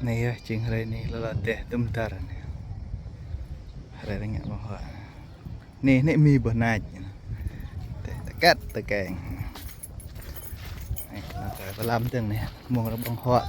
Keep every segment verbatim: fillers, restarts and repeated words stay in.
Anai yơh, jing hrơi anai lơlơi dêh tơm dar anai. Hrơi anai ngă ƀơ̆ng huă. Anai, anai mi ƀơ̆ng nač. Dêh tơkăt tơkeng. Anai, anai kơ tơlam dơ̆ng anai, mơ̆ng rơ̆ ƀơ̆ng huă.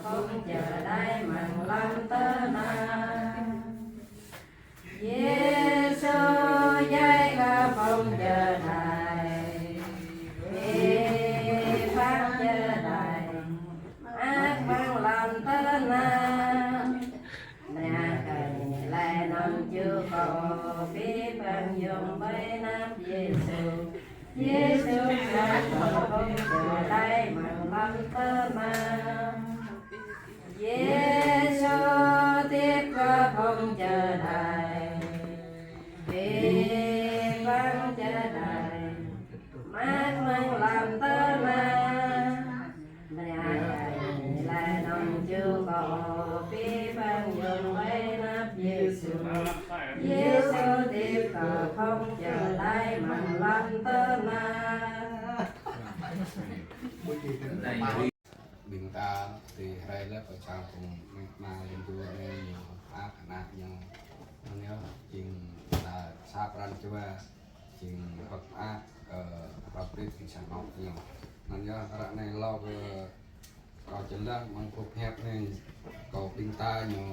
Phung djơ̆ đač amăng lŏn tơnah. Yêsu djai kơ phung djơ̆ đač, pơpă djơ̆ đač, mơak amăng lŏn tơnah. Anai kơ ñu laĭ anŭn jŭ kơ pơpă pơyơ̆ng ƀơi anăp Yêsu. Yêsu djai kơ phung djơ̆ đač amăng lŏn tơnah. Yêsu hơdip kơ phung djơ̆ đač, pơpă djơ̆ đač, mơak amăng lŏn tơnah. Anai kơ ñu laĭ anŭn jŭ kơ pơpă pơyơ̆ng ƀơi anăp Yêsu. Yêsu hơdip kơ phung djơ̆ đač amăng lŏn tơnah. Ƀing ta tơ hrơi lĕ pơčang phung mơak anŭn ñu, pơpă ană ñu. Anŭn yơh, jing ta sa pran jua, jing pơpă, ơ, pơpă ƀing sang anŏ ñu. Anŭn yơh, ră anai hlâo kơ kâo čơlăng mơ̆ng kơkuh pơhiăp anai, kâo ƀing ta ñu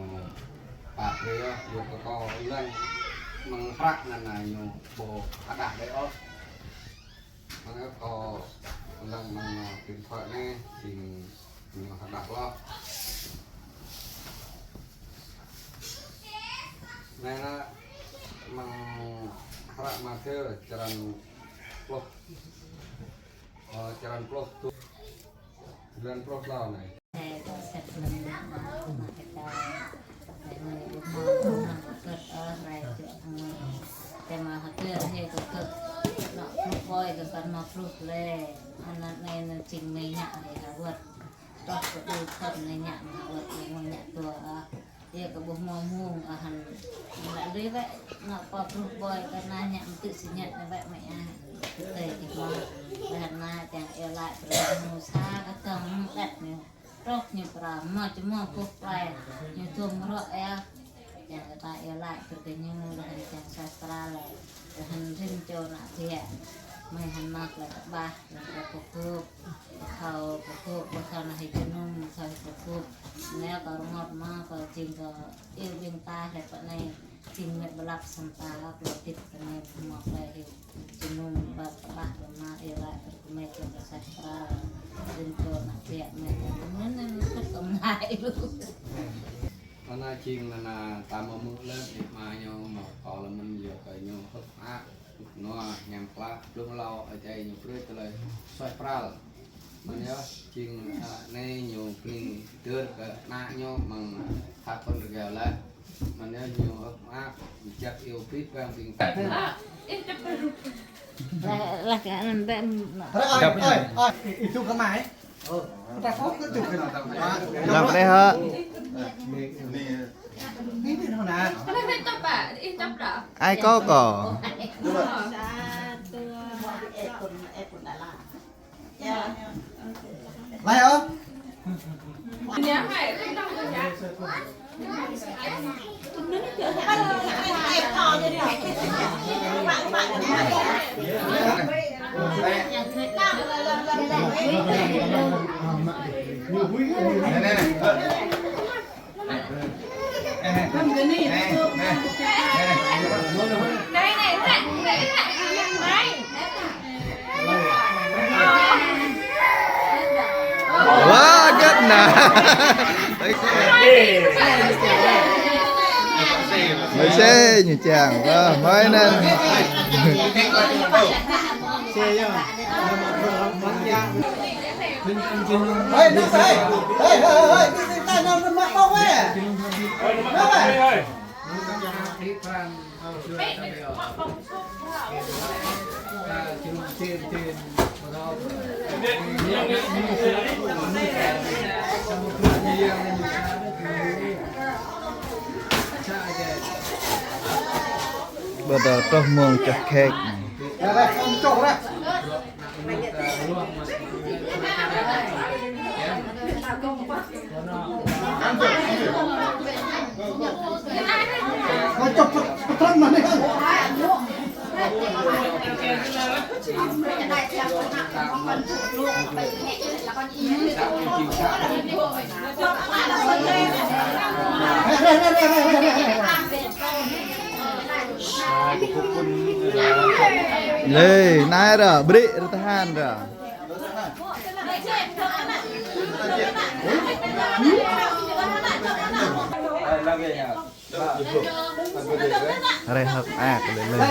pă hrơi yơh, yua kơ kâo lăng mơ̆ng hră anŭn anai ñu ƀu hơđăh đơi ôh. Mơ̆ng kâo lăng mơ̆ng điện thoại anai, jing ñu hơđăh hloh. Anai anŭn mơ̆ng hră Mathiơ črăn pluh, ơ, črăn pluh dua, črăn pluh klâo anai. Ơ, ơ, ơ, ơ, ơ, ơ, tơma hơdơr hĭ kơ kơ, anŏ pluh ƀơi kơ kăn mă pluh lĕ, anŭn anai anŭn jing mơi ngă hĭ hơwơ̆t. Tŏh kơ đu khŏm mơi ngă hơwơ̆t, mơi ngă tuă, ơ. Yua kơ ƀu hmâo mông, ơ, hăn, mă lui wơ̆t, anŏ pă pluh ƀơi kơ anai ngă mơtư̆ si ngă anai wơ̆t mơi ah, kơ tơi kơ mă, wơ̆t hăn anai čang iâu laĭ brơi mơ̆ng sa kơ tơ̆ng mơ̆ng đĕt ñu. Truh ñu pơrăm mă čơmơ̆ kơkuh plai, ñu tŭm rŏ yơh. Čang kơ ta iâu laĭ brơi kơ ñu, laih anŭn čang suaih pral, laih anŭn rĭm čô ană bă. Mơi hăn mă tơlơi kơƀah, laih anŭn kơ pơkŭp, pơthâo pơkŭp, pơthâo anai hĭ jơnum, pơthâo pơkŭp. Anai kơ rơngot mă, kơ jing kơ iâu ƀing ta hlơi pơ anai, jing mơi ƀlăp sơm ta, kơ hơdip kơ anai, mă tơlơi hĭ jơnum, ƀă kơƀah, ƀă mă, iâu laĭ brơi kơ mơi čang kơ suaih pral, rĭm čô ană bă mơi, anŭn anŭn kơ kơmlai lu. Anŭn jing anŭn ta mă mơ̆ lĕ, ƀing ama ñu mă kơ lơmơ̆n yua kơ ñu hơ̆k mơak, hơ̆k nua, hiam klă, blung hlâo Ơi Adai ñu brơi tơlơi suaih pral. Anŭn yơh, jing, ơ, anai ñu bơni dơr kơ ană ñu mơ̆ng ha kŏn rơgao laih. Anŭn yơh ñu hơ̆k mơak, jăk iâu pit bang ƀing ta. Lah, lah, kơ anŭn ƀĕ. Ơi, ơi, ơi, itu kơ mai. Ơ, ta có cái chụp cái nào đâu. Làm cái đấy hả? Ini, ini mana? Ai kâo kâo. Satu, dua, tiga. Lai ơ. Nhà hai, cái trong cái nhà. Wah, găt na. Mơi sĕ ñu čang. Wah, mơi anŭn. Hei, nă, hei. Hei, hei, hei, hei, hei, hei, hei. Ƀu djơ̆ tŏh mơ̆ng čoh khĕk. Lĕ, anai ră, brơi rơtah anŭn ră. Rai hơ̆k ak lĕ lĕ.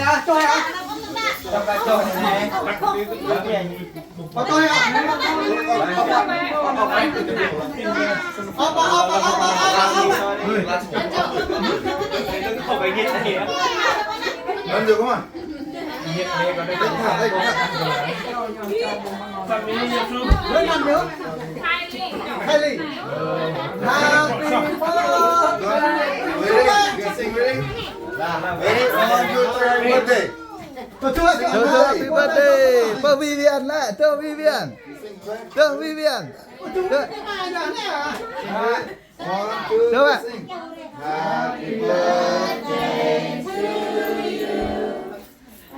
Lanjut, come on. Kylie. Happy birthday. Ready? Sing, ready? Ready? One, two, three, birthday. Tui, tui, happy birthday. Tui Vivian lah. Tui Vivian. Tui Vivian. Tui. One, two, three, sing. Happy birthday to you.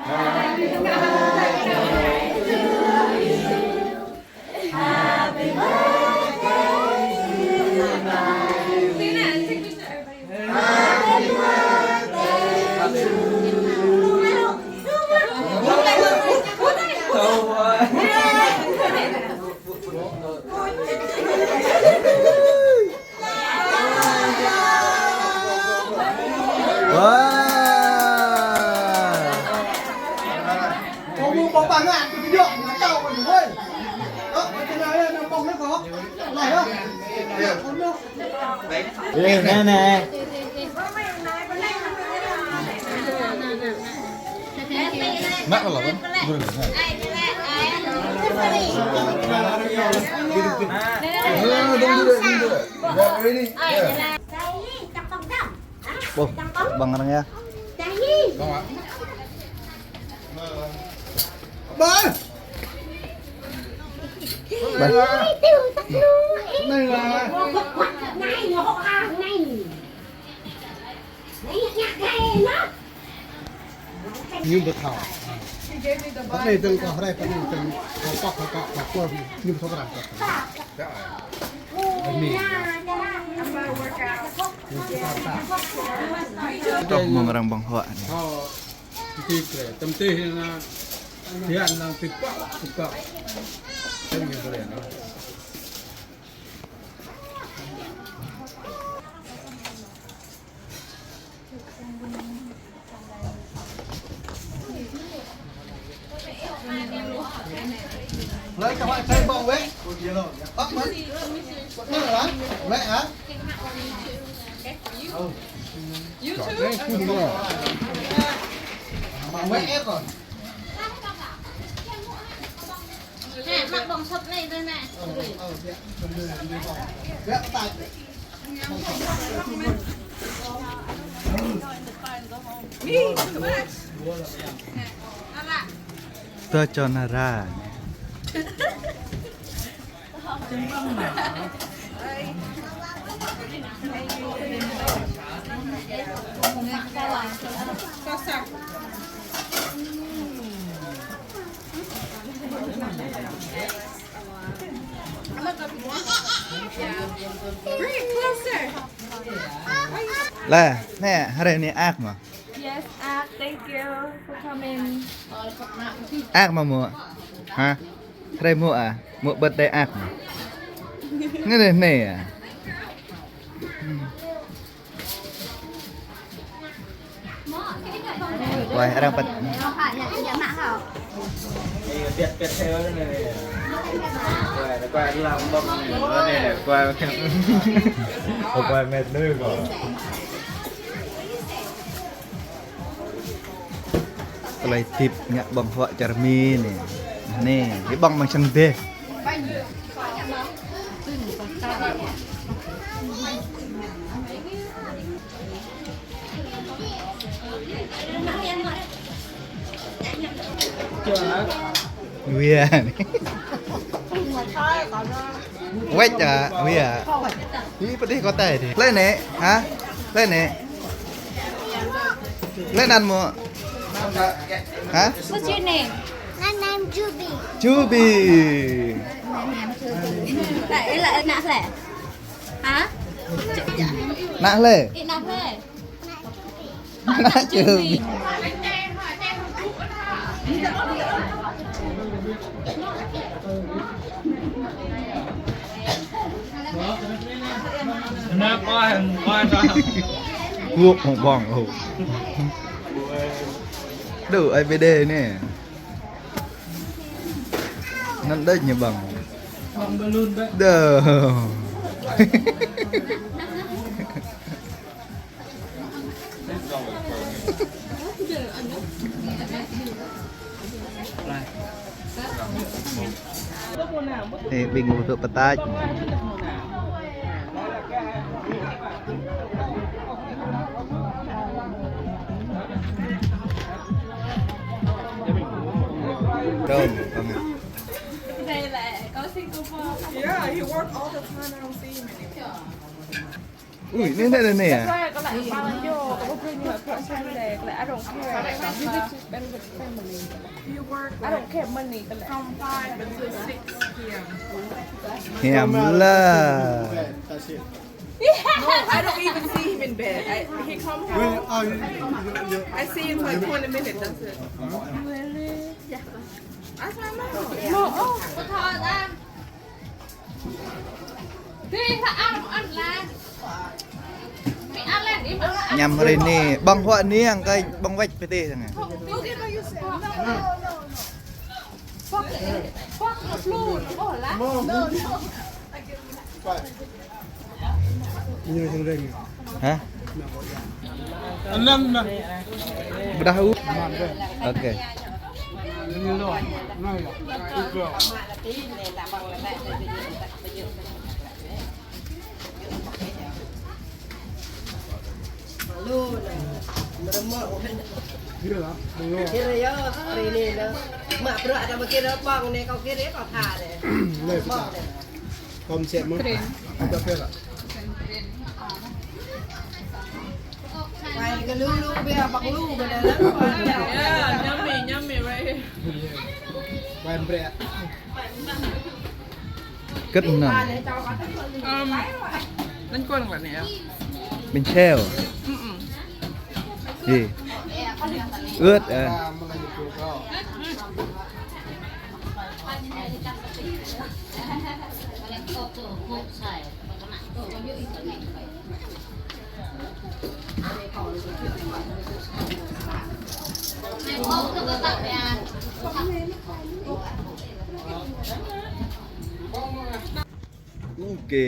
Happy birthday to you. Happy birthday to you. Happy birthday to you. Wah. Ê, nè, nè. Mă lă, bang. Gurun, nè. Ê, don't do that, don't do that. You got ready? Yeah. Ƀôh, bang arăng yơh. Bang. Bang. Ñu ƀu thâo. Pơ anai dơ̆ng kơ hrơi, pơ anai dơ̆ng kơ pŏk, kơ pŏk, kơ pŏk, ñu ƀu thâo krăn. Pơ anai. Tŏh mơ̆ng arăng ƀơ̆ng huă anai. Thâo, tĭ krê, tơm tih anai, hian anai tĭ pŏk, tĭ pŏk. Tơm ñu brơi anai. Lơi kơ huă tơm ƀơ̆ng wĕ. Ơ, mơ̆n. Mơ̆n lah, wĕ hă? Ơ. Mă wĕ ĕp kơ. Nè, mă ƀơ̆ng sŏp anai dơ̆ng nè. Ơ, ơ, biă, biă, biă, biă. Tơ čô nara. Lah, nè, hrơi anai ăk mơ̆? Yes, ăk, thank you for coming. Ăk mơ̆ mŭk? Hă? Hrơi mŭk ah? Mŭk birthday ăk mơ̆? Anai, anai, anai ah. Wah, arăng păt. Ê, pet, pet theo nữa này. Quay, quay làm bông này, nó này, quay. Ơ, quay mệt nữa rồi. Tơlơi hơdip ngă ƀơ̆ng huă čar Mi anai. Anai, ƀơ̆ng mơ̆ng sang dêh. Wia. Wĕč ah, wia. Ih, pơdih kơ tơi dih. Lĕ nĕ, hă? Lĕ nĕ. Lĕ anăn mŭk. Hă? What's your name? My name Juby. Juby. Lĕ, lĕ, ană hlơi? Hă? Ană hlơi? Ih, ană hlơi? Ană Juby. Guôp hông ƀơ̆ng ôh. Đu ai bê đê anai. Anăn đĕč ñu ƀơ̆ng. Đơ. Ê, ƀing mŭt tŭ pơtač. Rơm, rơm. Yeah, he work all the time. I don't see him anymore. Ui, anai, anai, anai, anai ah. That's why kâo laĭ ƀing ñu, kâo ƀuh ƀing ñu laĭ bruă sang đe, kâo laĭ I don't care. You need to spend with family. You work I don't care money, kâo laĭ. From five until six p.m. Hiam lah. No, I don't even see him in bed. I, he come home. I see him like twenty minutes, that's it. Really? Yeah. That's my mom. No, oh. Añăm hrơi anai, ƀơ̆ng huă anai, kơ ƀơ̆ng wĕč pơdih sang. Hă? Anăm nah. Pơdah u. Ôkê. Kơnơ̆ng. Yeah, yummy, yummy, right here. Kơnơ̆ng. Um, anăn kuah lĕ anai ah? Ƀing seo. Mm-mm. Ih. Ướt ah. Ôkê,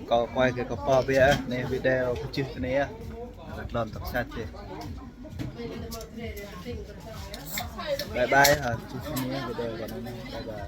kâo quay kơ kâo pô biă ah, anai video pơjih tơ anai ah. Lăt lŏn tơ̆k sat dih. Bye bye ha, pơjih tơ anai ah video kâo anai. Bye bye.